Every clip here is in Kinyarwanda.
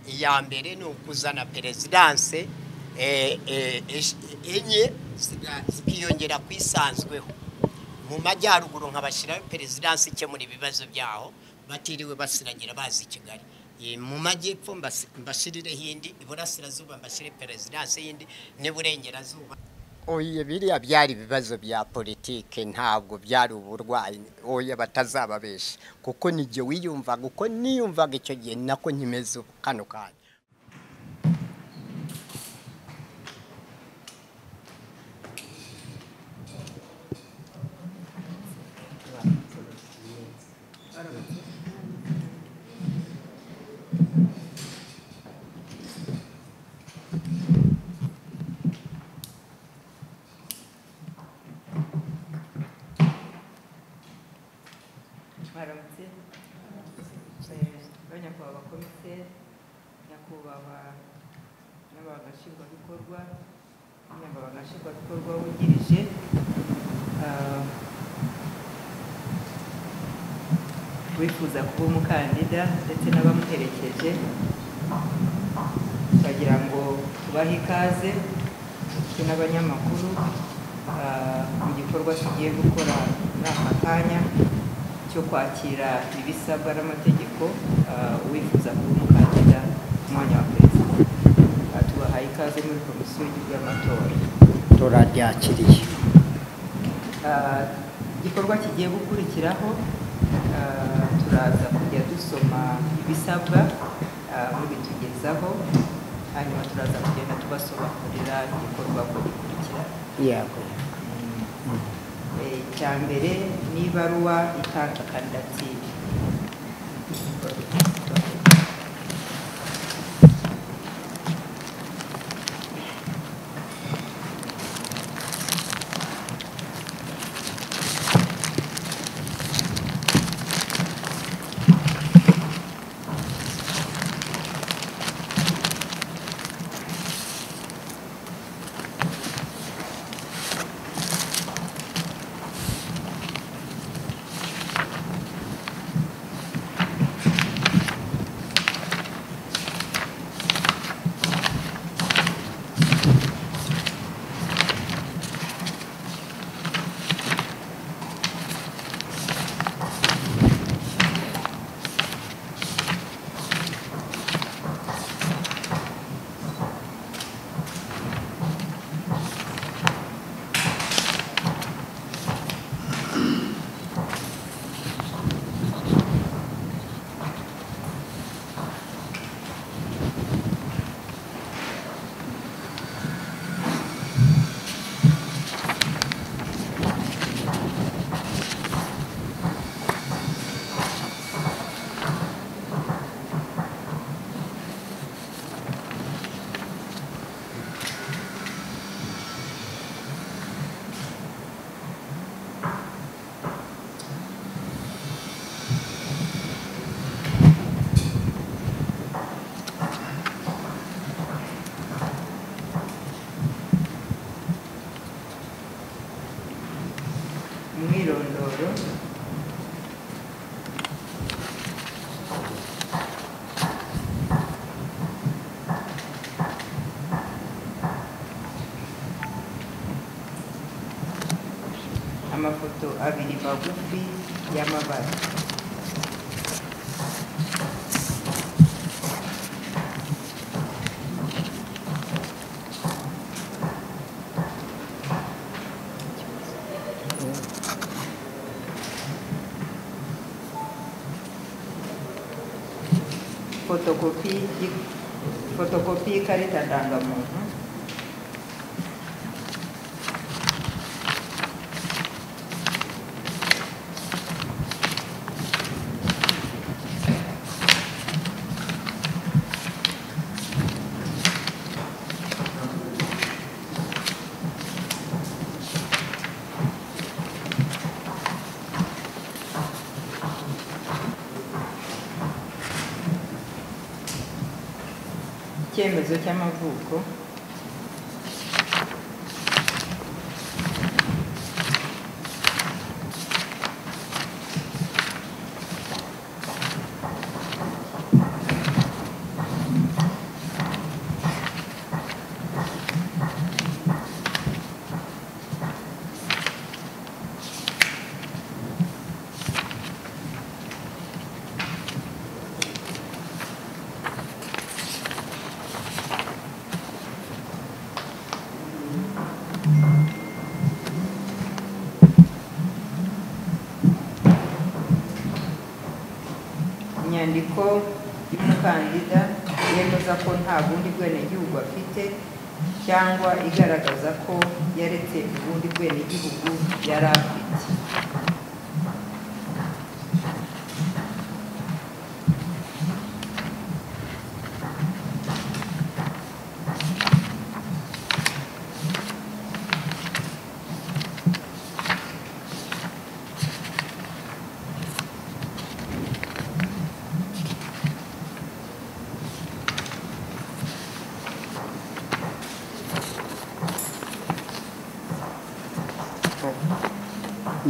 Iya mbere ni ukuzana perezidanse enye zikiyongera ku isanzweho. Mu majyaruguru nkabashyiraho perezidanse ikemura ibibazo byaho batiriwe basiragira bazi i Kigali. Mu majyepfo mbashyirireho indi, iburasirazuba mbashyire perezidanse y'indi, n'iburengerazuba. Oya, biriya byari ibibazo bya politike, ntabwo byari uburwayi. Oya, batazababesha, kuko nijye wiyumvaga uko niyumvaga icyo gihe nako nkimeze ubu kano kanya. Mwaramutse banyakubahwa bakomiseri, nyakubahwa n'abaganga nshingwabikorwa, umunyamabanga nshingwabikorwa wungirije, wifuza kuba umukandida ndetse n'abamuherekeje, bagira ngo tubahe ikaze ndetse n'abanyamakuru mu gikorwa tugiye gukora muri aka kanya cyo kwakira ibisabwa n'amategeko uwifuza kuba umukandida ku mwanya wa perezida. Tubahaye ikaze muri komisiyo y'igihugu y'amatora. Turaryakiriye. Igikorwa kigiye gukurikiraho, turaza kujya dusoma ibisabwa mubitugezaho, hanyuma turaza kugenda tubasobanurira igikorwa ko gikurikira. Yego. Icya mbere ni ibaruwa itanga kandidatire. Umwirondoro, amafoto abiri magufi y'amabara, fotokopi y'ikarita ndangamuntu, icyemezo cy'amavuko, Inyandiko y'umukandida yemeza ko nta bundi bwenegihugu afite cyangwa igaragaza ko yaretse ubundi bwenegihugu yari afite.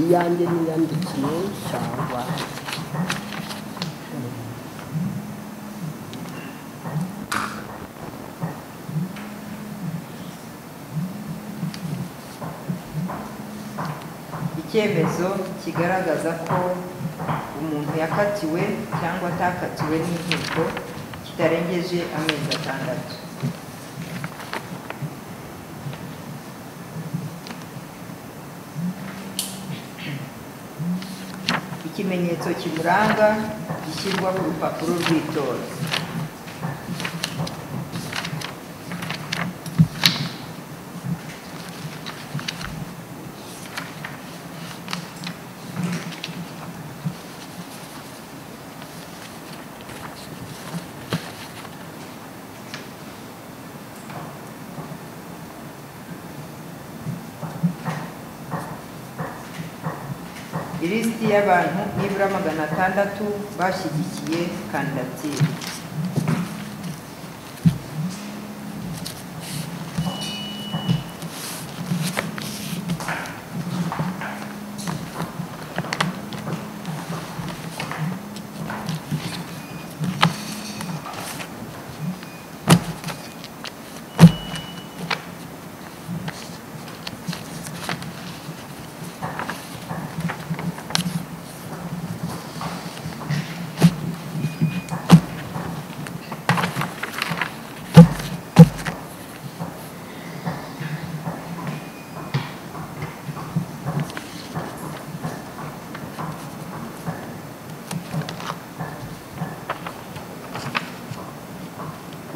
Iyanjye niyandikiye cyangwa icyemezo kigaragaza ko umuntu yakatiwe cyangwa atakatiwe n'inkiko kitarengeje amezi 6. Ikimenyetso kimuranga gishyirwa ku rupapuro rw'itora. Ilisiti y'abantu nibura 600 bashyigikiye kandidatire.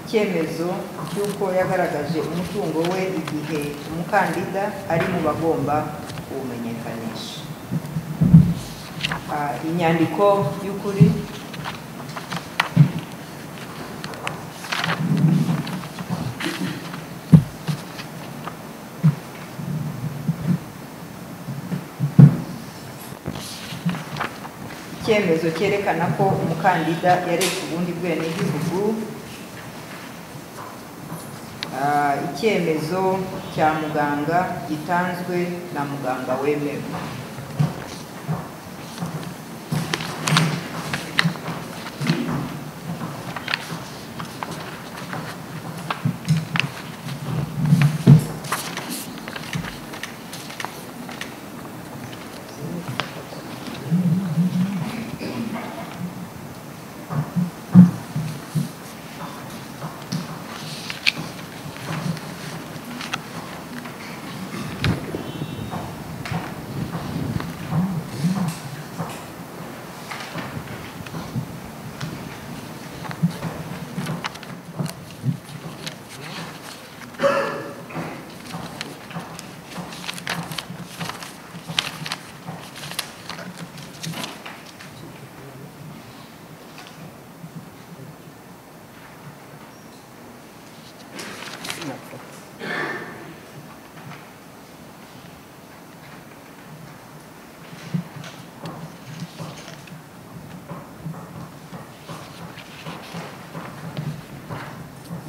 Icyemezo cy'uko yagaragaje umutungo we igihe umukandida ari mu bagomba kuwumenyekanisha. Inyandiko y'ukuri icyemezo cyerekana ko umukandida yaretse ubundi bwenegihugu. Icyemezo cya muganga gitanzwe na muganga wemewe.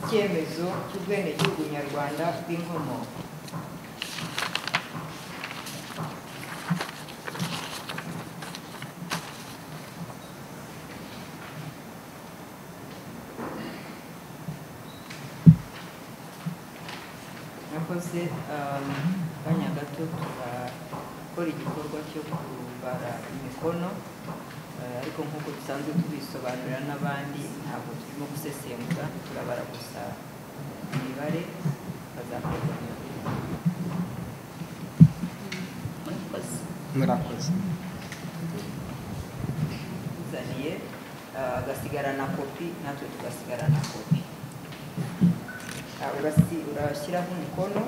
Icyemezo cy'ubwenegihugu nyarwanda bw'inkomoko. Nakoze kanya gato turakora igikorwa cyo kubara imikono, ariko nk'uko dusanzwe tubisobanurira n'abandi ntabwo turimo gusesengura, turabara gusa imibare bazakorwa. Murakoze. Uzaniye Agasigarana kopi, natwe tugasigarana kopi. Urashyiraho umukono,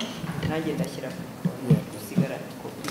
nanjye ndashyiraho umukono, dusigarane kopi.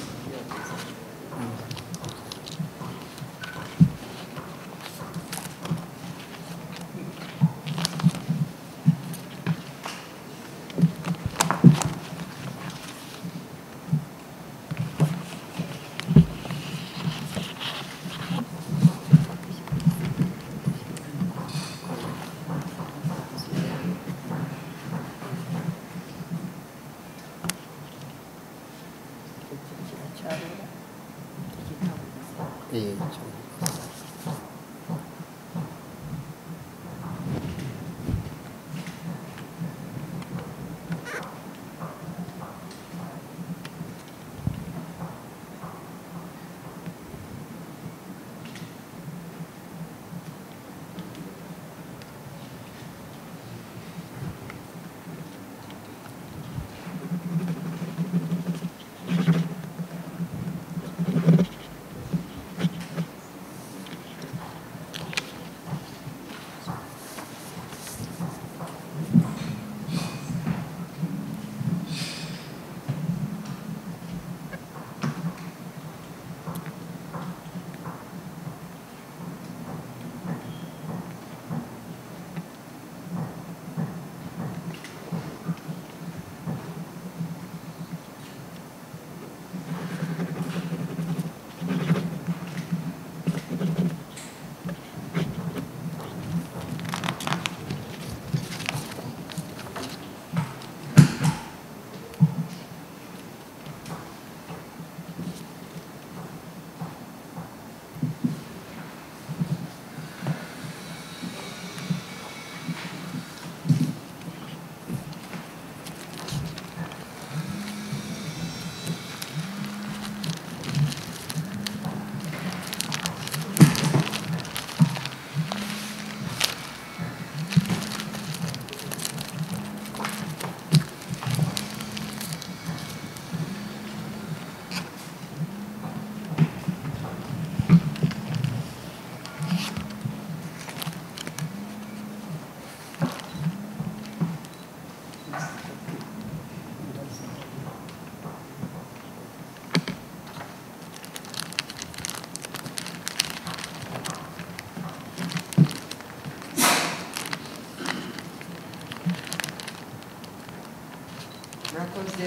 Murakoze.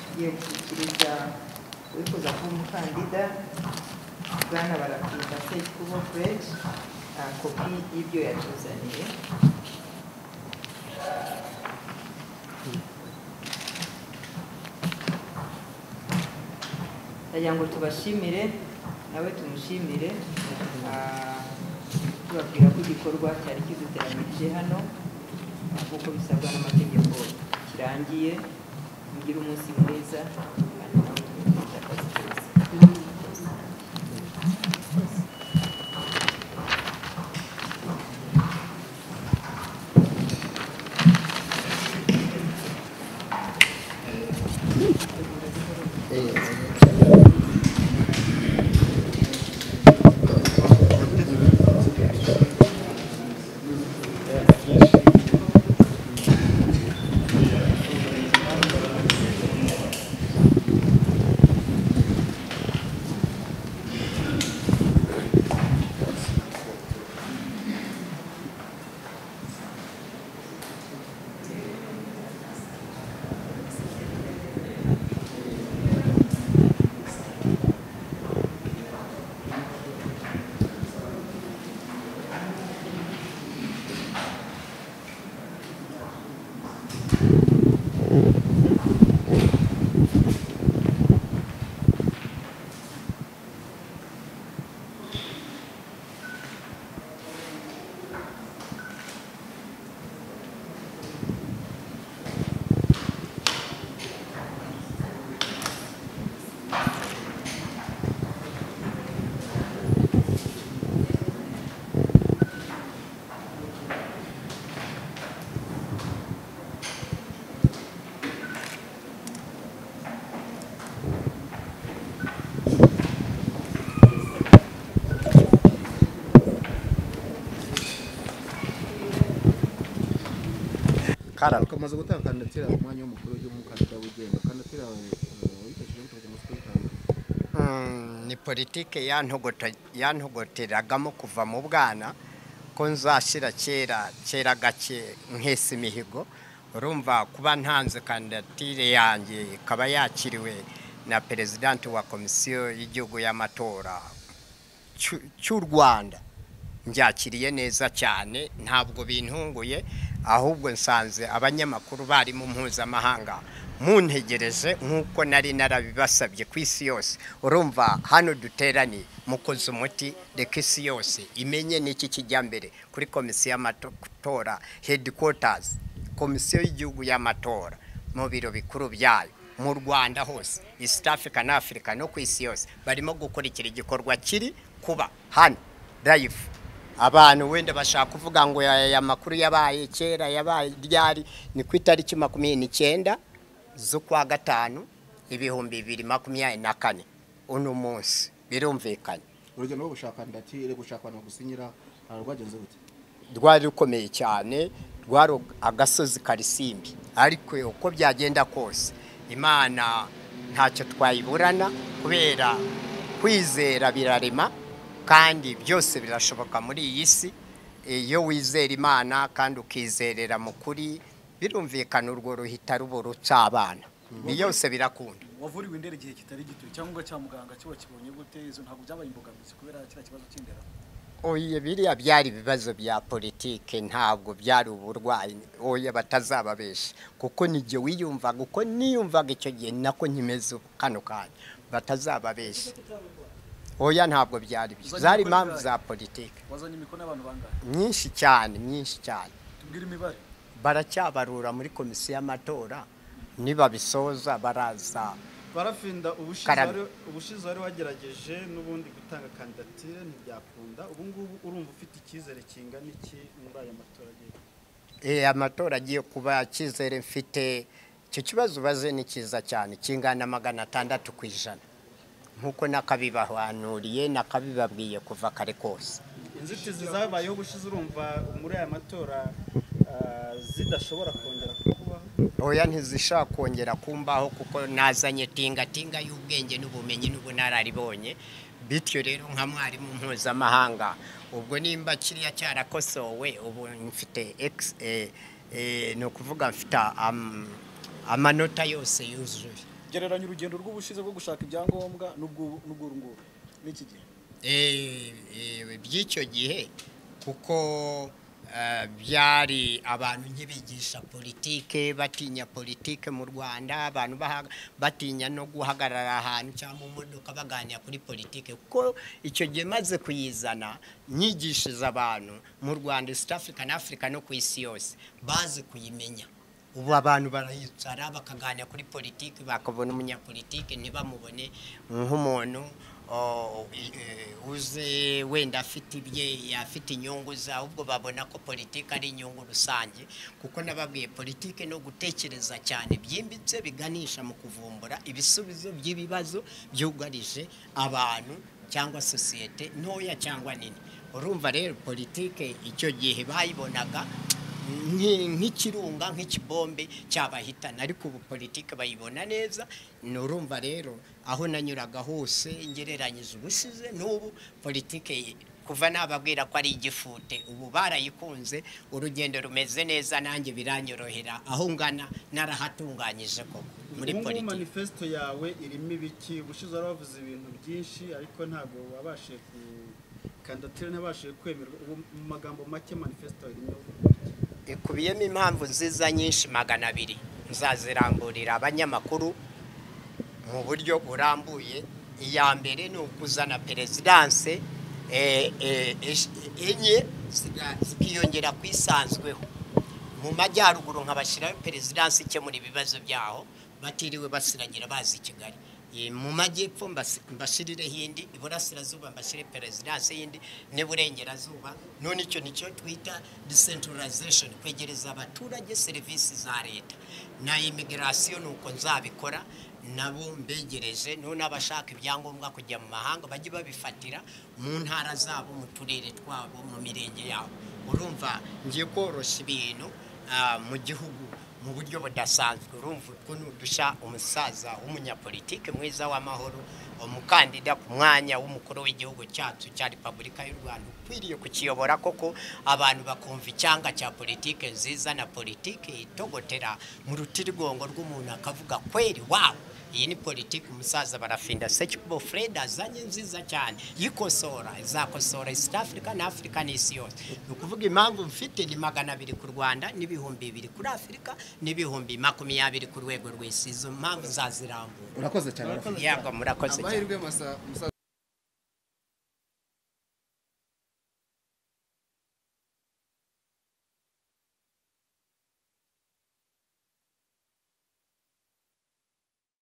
Tugiye gushyikiriza uwifuza kuba umukandida Bwana Barafinda Sekikubo Fred kopi y'ibyo yatuzaniye. Ndagira ngo tubashimire, nawe tumushimire, tubabwira ko igikorwa cyari kiduteranirije hano nk'uko bisabwa n'amategeko kirangiye. Mugire umunsi mwiza kandi nawe tubifurije akazi keza. Karame. Ukamaze gutanga kandidatire ku mwanya w'umukuru w'igihugu, umukandida wigenga, kandidatire yawe wifashishije gute kugira ngo uyitanga? Ni politike yantogoteragamo kuva mu bwana, ko nzashyira kera kera gake nkesa imihigo. Urumva kuba ntanze kandidatire yanjye ikaba yakiriwe na perezidante wa komisiyo y'igihugu y'amatora cy'u Rwanda, nbyakiriye neza cyane, ntabwo bintunguye, ahubwo nsanze abanyamakuru bari mu mpuzamahanga muntegereje nk'uko nari narabibasabye ku isi yose. Urumva hano duteraniye mukoze umuti, reka isi yose imenye n'iki kijya mbere kuri komisiyo y'amatora headquarters, komisiyo y'igihugu y'amatora mu biro bikuru byayo mu Rwanda hose, East Africa na Africa no ku isi yose barimo gukurikira igikorwa kiri kuba hano live. Abantu wenda bashaka kuvuga ngo aya makuru yabaye kera, yabaye ryari? Ni ku itariki 29 z'ukwa gatanu 2024, uno munsi, birumvikanye. Urugendo rwo gushaka kandidatire, gushaka abantu bagusinyira, rwagenze gute? Rwari rukomeye cyane, rwari agasozi karisimbi, ariko uko byagenda kose Imana ntacyo twayiburana, kubera kwizera birarema kandi byose birashoboka muri iyi si. Iyo wizera Imana kandi ukizerera mu kuri, birumvikana urwo ruhita ruba ruca abana, byose birakunda. Wavuriwe indera igihe kitari gito, cyangwa cya muganga cyo wakibonye gute? Izo ntabwo byabaye imbogamizi kubera kiriya kibazo cy'indera? Oya, biriya byari ibibazo bya politike, ntabwo byari uburwayi. Oya, batazababesha, kuko nijye wiyumvaga uko niyumvaga icyo gihe nako nkimeze ubu kano kanya, batazababesha. Oya, ntabwo byari byo, zari impamvu za politike. Wazanye imikono y'abantu bangahe? Myinshi cyane, myinshi cyane. Tubwire imibare. Baracyabarura muri komisiyo y'amatora, nibabisoza baraza. Barafinda, Karame. ubushize wari wagerageje n'ubundi gutanga kandidatire ntibyakunda. Ubu ngubu urumva ufite icyizere kingana iki muri aya matora agiye? Amatora agiye kuba, icyizere mfite, icyo kibazo ubaze ni cyiza cyane, kingana 600% nk'uko nakabibahanuriye, nakabibabwiye kuva kare kose. Inzitizi zabayeho ubushize, urumva muri aya matora zidashobora kongera kubaho? Oya, ntizishobora kongera kumbaho, kuko nazanye tingatinga y'ubwenge n'ubumenyi n'ubunararibonye. Bityo rero nka mwarimu mpuzamahanga, ubwo nimba kiriya cyarakosowe, ubu mfite ex ni ukuvuga mfite amanota yose yuzuye. Gereranya urugendo rw'ubushize bwo gushaka ibyangombwa n'ubw'ubu n'ubw'uru nguru n'iki gihe. By'icyo gihe, kuko byari abantu nkibigisha politike, batinya politike mu Rwanda, abantu batinya no guhagarara ahantu cyangwa mu modoka baganira kuri politike, kuko icyo gihe maze kuyizana nyigishiriza abantu mu Rwanda, East Africa na Africa no ku isi yose bazi kuyimenya. Ubu abantu barayicara bakaganira kuri politiki, bakabona umunyapolitike ntibamubone nk'umuntu uze wenda afite ibye, afite inyungu ze, ahubwo babona ko politiki ari inyungu rusange. Kuko nababwiye politiki no gutekereza cyane byimbitse biganisha mu kuvumbura ibisubizo by'ibibazo byugarije abantu cyangwa sosiyete ntoya cyangwa nini. Urumva rero politike icyo gihe bayibonaga nk'ikirunga, nk'ikibombe cyabahitana, ariko ubu politike bayibona neza. Nurumva rero aho nanyuraga hose ngereranyije ubushize n'ubu, politike kuva nababwira ko ari igifute, ubu barayikunze, urugendo rumeze neza, nanjye biranyorohera, aho ngana narahatunganyije koko muri Ubu ngubu politike. Manifesto yawe irimo ibiki? Ubushize wari wavuze ibintu byinshi, ariko ntabwo wabashije ku kandidatire ntabashije kwemerwa. Ubu mu magambo make manifesto irimo iki? Ikubiyemo impamvu nziza nyinshi 200, nzaziramburira abanyamakuru mu buryo burambuye. Iya mbere ni ukuzana perezidanse enye zikiyongera ku isanzweho. Mu majyaruguru nkabashyiraho perezidanse ikemura ibibazo byaho batiriwe basiragira baza i Kigali. Mu majyepfo mbashirireho indi, iburasirazuba mbashyire perezidanse y'indi, n'iburengerazuba. None icyo nicyo twita decentralization, kwegereza abaturage serivisi za leta. Na immigration ni uko nzabikora, nabo mbegereje. None abashaka ibyangombwa kujya mu mahanga bajye babifatira mu ntara zabo, mu turere twabo, mu mirenge yabo. Urumva ngiye koroshya ibintu. mu gihugu mu buryo budasanzwe. Urumva utwo ni udushya umusaza w'umunyapolitike mwiza w'amahoro, umukandida ku mwanya w'umukuru w'igihugu cyacu cya Repubulika y'u Rwanda, ukwiriye kukiyobora koko, abantu bakumva icyanga cya politike nziza na politike itogotera mu rutirigongo rw'umuntu akavuga kweri wawu, iyi ni politiki umusaza Barafinda Sekikubo Fred azanye nziza cyane, yikosora, izakosora East Africa na Africa n'isi yose. Ni ukuvuga impamvu mfite ni 200 ku Rwanda n'2000 kuri Afurika n'20,000 ku rwego rw'isi. Izo mpamvu nzazirambura. Urakoze cyane. Yego, murakoze cyane. Amahirwe masa.